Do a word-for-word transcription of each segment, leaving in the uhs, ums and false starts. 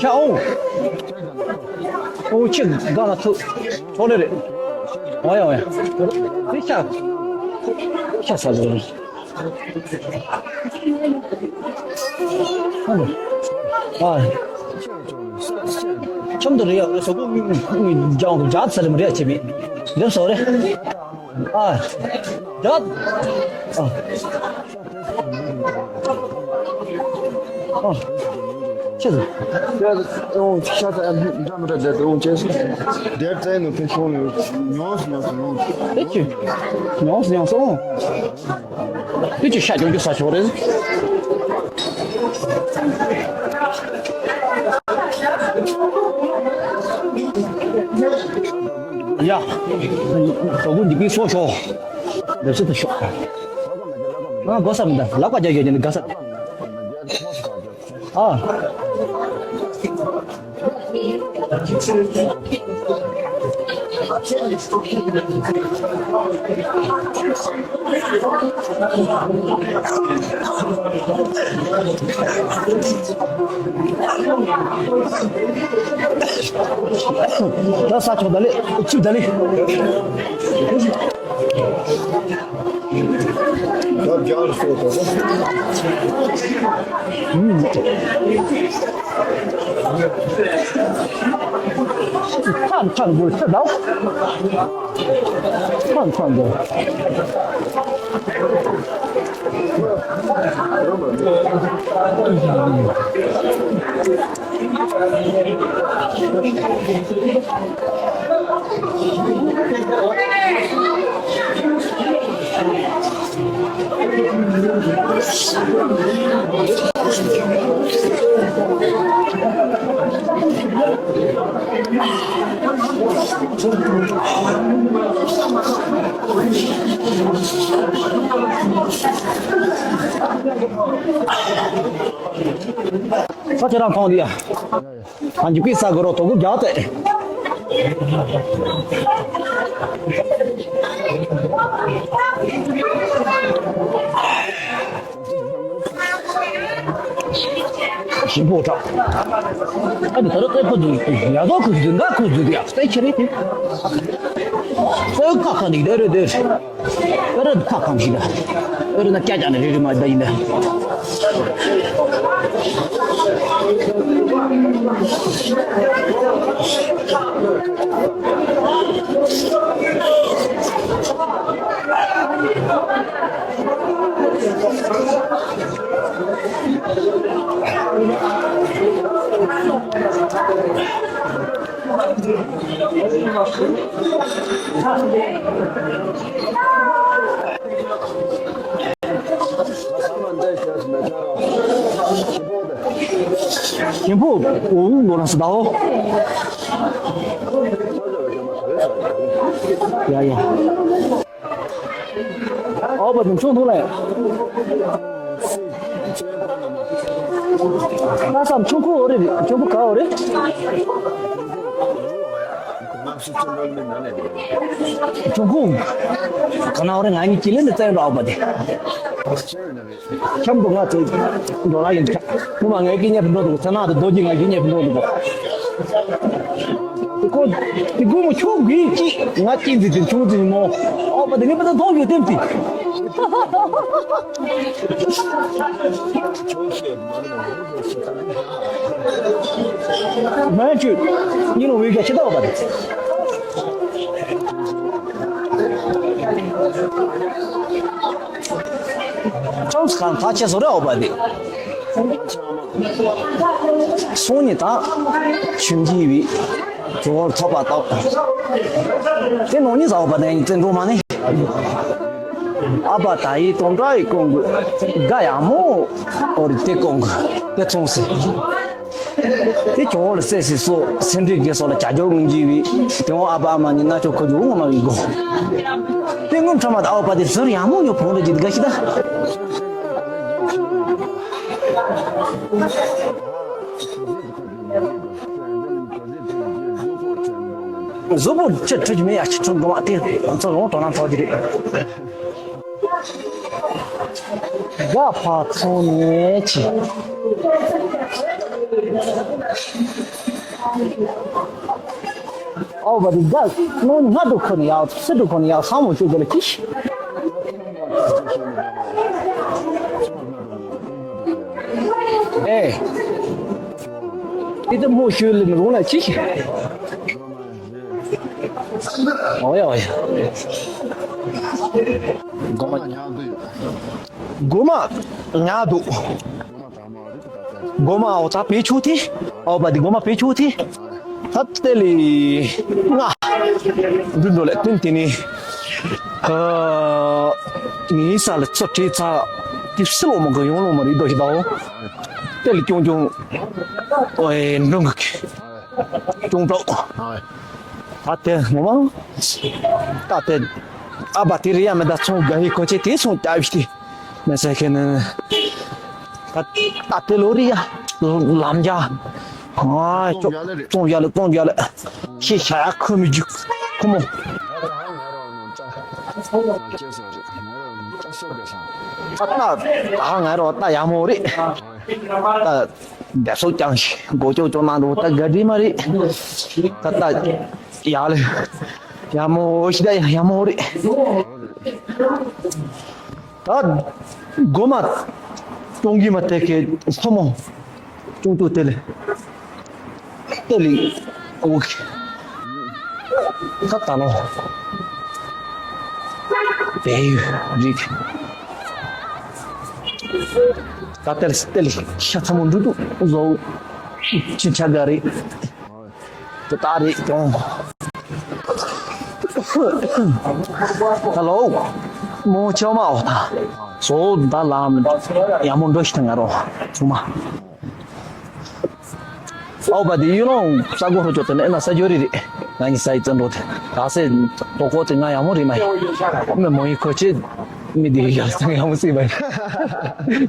ཤ་ཨོ། ཨོ་ཆེ་ག་ལ་ཐུག་ཐོག་ལེ་རེད། ཨོ་ཡ་ཨོ་ཡ། དེ་ཤ་ཤ་ཟ་ཟ་རེད། ཨ་ལེ། ཨ། ཁྱམས་དུ་རེད་ཡ། སོ་གོ་མི་མི་ལྗང་ལྗང་ཚ་ལེ་མི་རེད་ཡ་ཆེ་མི། འདེབས་སོ་རེད། ཨ། ལྗང་། ཨ། ཨ། ཆེ་ཟེར། ཡ། ཨོ་ཤ་ཚ་འདྲ་མི་འདྲ་བསྡད་དེ་ཨོ་ཅེས། དེར་བཙལ་ནས་ཕེབས་སོང་ནས་ཉོས་ཉོས་ཉོས། དེ་ཅི། ཉོས་ཉོས་སོང་། དེ་ཅི་ཤ་ཅོ་ཅོ་ས་ཆོག་རེད། ཡ། དོ་དགོང་འདི་གི་སོ་ཤོག་འདེབས་སེ་ད་ཤོག་ང་དགོས་ས་མི་འདུག་ལག་པ་རྒྱག་རྒྱག་ནི་དགའ་ས། ཨ། ད་ས་ཆོག་ད་ལེ། ཆིབས་ད་ལེ། ད་རྒྱང་སོ་ད། ཐང་ཐང་དགོས་ས་ད། ཐང་ཐང་དགོས། ས་ཁྱེད་རང་མཐོང་དུས་ཡ། ཨ་འཇིགས་པའི་ས་གི་རོ་དོ་གུ་རྒྱག་སྟེ། ཞིམ་པོ་དྲག་ཨ་ནི་ད་རུང་ཨེ་ཕོ་འདུག་ཡ་དོ་ཁུ་འདུག་འགའ་ཁུ་འདུག་ཡ་སྟེ་ཁྱེར་རེ་དེ། ཨོ་ཁ་ཁ་འདུག་དེ་རེད་དེ། ཨེ་རེད་ཁ་ཁམ་ཞིག་ཨེ་རེད་ན་སྐྱ་སྐྱ་ནས་རེ་རེ་མ་ད་ཡིན་ད། ཞིམ་པོ་འུ་འུ་ནོར་ན་སི་ད་འོ། ཡ་ཡ། ཨོ་བ་དུང་ཆུང་ཐུང་ལ། ང་བསམ་ཆུང་ཁུ་འོ་རེད། ཆུང་ཁུ་ག་འོ་རེད། ཆུང་ཁུ་ག་ན་འོ་རེད། ང་གཉིས་ཀྱི་ལེན་དུ་བཙན་རོགས་ཨོ་བ་དེ། ཁྱམས་དུ་ང་ཚོ་འགྲོ་ལ་ཡིན། ཁྱམས་དུ་ང་གི་གཉེན་པོ་འགྲོ་འདུག་ཚ་ནག་དུ་རྡོ་རྗེ་ང་གི་གཉེན་པོ་འགྲོ་འདུག་དེ་ཁོ་དེ་དགོས་མོ་ཁྱོད་དགོས་ཅི། ང་ཅི་འཛི་དེ་ཁྱོད་འཛི་མོ། ཨོ་བ་དེ་ངས་པ་ད་མཐོང་ཡོད་དེམ་དེ། མ་ཁྱོད་ཉིན་ལ་འོས་ཀྱང་ཆེ་ད་ཨོ་བ་དེ། ཁྱོད་གང་ཐག་ཆད་སོ་རེ་ཨོ་བ་དེ། སོང་ནི་དང་ཆུན་གྱི་བི་ཇོ་བོར་ཐོབ་པ་དང་། དེ་ནོ་ནི་ཟའོ་བ་དེ་ནི་བཙན་འགྲོ་མ་ནི། ཨ་བ་ད་ཡི་དོན་དྲ་ཡི་ཀོང་གུ་ག་ཡ་མོ་ཨོ་རི་དེ་ཀོང་གུ་དེ་ཚོང་སི། དེ་ཇོ་བོར་སེ་སི་སོ་སེ་འདྲི་གེ་སོ་ལ་ཅ་ཇོ་ངུང་གྱི་བི་དེ་འོ་ཨ་བ་ཨ་མ་ནི་ན་ཆོ་ཁོ་ཇོ་ངོ་མ་བི་གོ། དེ་ངུ་ ཁྲོ་མ་ད་ཨའོ་པ་དེ་ཟུར་ཡང་མོ་ཉོ་ཕོང་རེ་ཇི་དགའ་ཤི་ད། གཟུགས་པོ་ཅི་ཁྲུ་ཅི་མེད་ཡ་ཅི་ཁྲུ་གོ་མ་དེ་ཚོ་ཡོང་དོ་ན་ཐོག་གི་རེད། དགའ་ཕ་ཚོང་ནས་ཅི། ཨའོ་བ་དེ་དགའ་ནོ་ང་དུ་ཁོ་ནི་ཡག་སི་དུ་ཁོ་ནི་ཡག་ས་མོ་ཅུ་ག་ལ་ཅི་ཤི། ཨེ། ཨི་ཏི་མོ་ཤུལ་ལ་མི་རུང་ལ་ཅི་ཤི། ཨོ་ཡ་ཨོ་ཡ། མགོ་མ་ཉག་འདུག་མགོ་མ་ཉག་འདུག་མགོ་མ་འོ་ད་བེད་ཆོག་དེ། ཨོ་བ་དེ་མགོ་མ་བེད་ཆོག་དེ། ད་ལྟ་ལི་ང་འདུ་འགྲོ་ལེ་ཏིན་ཏི་ནི། ངའི་ས་ལ་ཚོ་བྲིས་ཚ་དེ་སི་ལོ་མ་ག་ཡོང་ལོ་མ་རི་དོ་ཞི་ད་འོ། ལྟ་ལི་ཀྱོང་ཀྱོང་ཨེ་འགྲོ་གི། ཅུང་ཀྲོག་ད་དེ་ངོ་མ། ད་དེ་ཨ་བ་དེ་རི་ཡ་མེ་ད་ཚོང་དགའ་ཧི་ཁོ་ཆེ་དེ་ཚོང་ལྟ་བཞི་དེ་མེ་ས་ཁེ་ནི། ད་ད་དེ་ལོ་རི་ཡ་ལམ་རྒྱ་ཨ་ཅོ་ཙོང་རྒྱ་ལ་ཙོང་རྒྱ་ལ་ཁྱེད་ཤ་ཡ་ཁོ་མི་རྒྱུག་ཁོ་མོ། ད་ད་ང་རོ་ད་ཡ་མོ་རི། ད་བདེ་སོགས་ཀྱང་ཞིག་མགོ་ཅོག་ཅོག་ནང་དུ་ད་ག་དྲི་མ་རེད། ད་ད་ཡག་ལེ་ཡག་མོ་ཞིག་ད་ཡག་མོ་རེད། ད་མགོ་མ་གཏོང་གི་མ་དེ་གི་མཚོ་མོ་ཅུང་ཏུ་དེ་ལེ། ཏེ་ལི་ཨོ་ཁེ། ད་ད་ལོ། བལ་ཡུལ་རིག་ད་ཏེ་ལི་ཏེ་ལི་ཤ་ཚ་མོ་འདུག་འདུག་བཟོ། ཅི་ཆ་ག་རེད། ད་ད་རེད་ཀྱང་། ད་ལོ། མོ་ཆོ་མ་འོ་ད། བཟོ་ད་ལམ། ཡ་མོ་འགྲོ་ཤི་ཐང་ང་རོ། ཚུ་མ། ཨའོ་པ་དེ་ཡུལ་ལུང་ས་གོ་ཧྲོ་ཅོ་དེ་ནས་ན་ས་ཇོ་རི་རེད། ང་གཉིས་ས་ཡི་བཙན་འགྲོ་དེ་ག་སེ་དོ་ཀོ་དེ་ང་ཡང་མོ་རི་མ་ཡི་མི་མོ་ཡི་ཁོ་ཆེ་མི་དེ་ཡ་ས་ཡང་མོ་སི་མ་ཡི་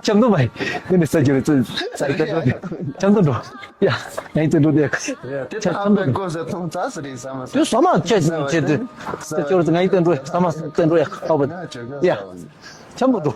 ཆམ་དུ་མ་ཡི་དེ་ནས་ས་ཇོ་རི་ཚུ་ས་ཡི་བཙན་འགྲོ་དེ་ཆམ་དུ་འགྲོ་ཡ་ང་ཡི་བཙན་འགྲོ་དེ་དེ་ཆ་ཨམ་པའི་གོ་ས་ཐོང་ཚ་སི་རི་ས་མ་ས་དེ་ས་མ་ཆེ་ཆེ་དེ་ས་ཇོ་རི་ང་ཡི་བཙན་འགྲོ་ཡ་ས་མ་བཙན་འགྲོ་ཡ་ཨའོ་པ་ཡ་ཆམ་དུ་འགྲོ།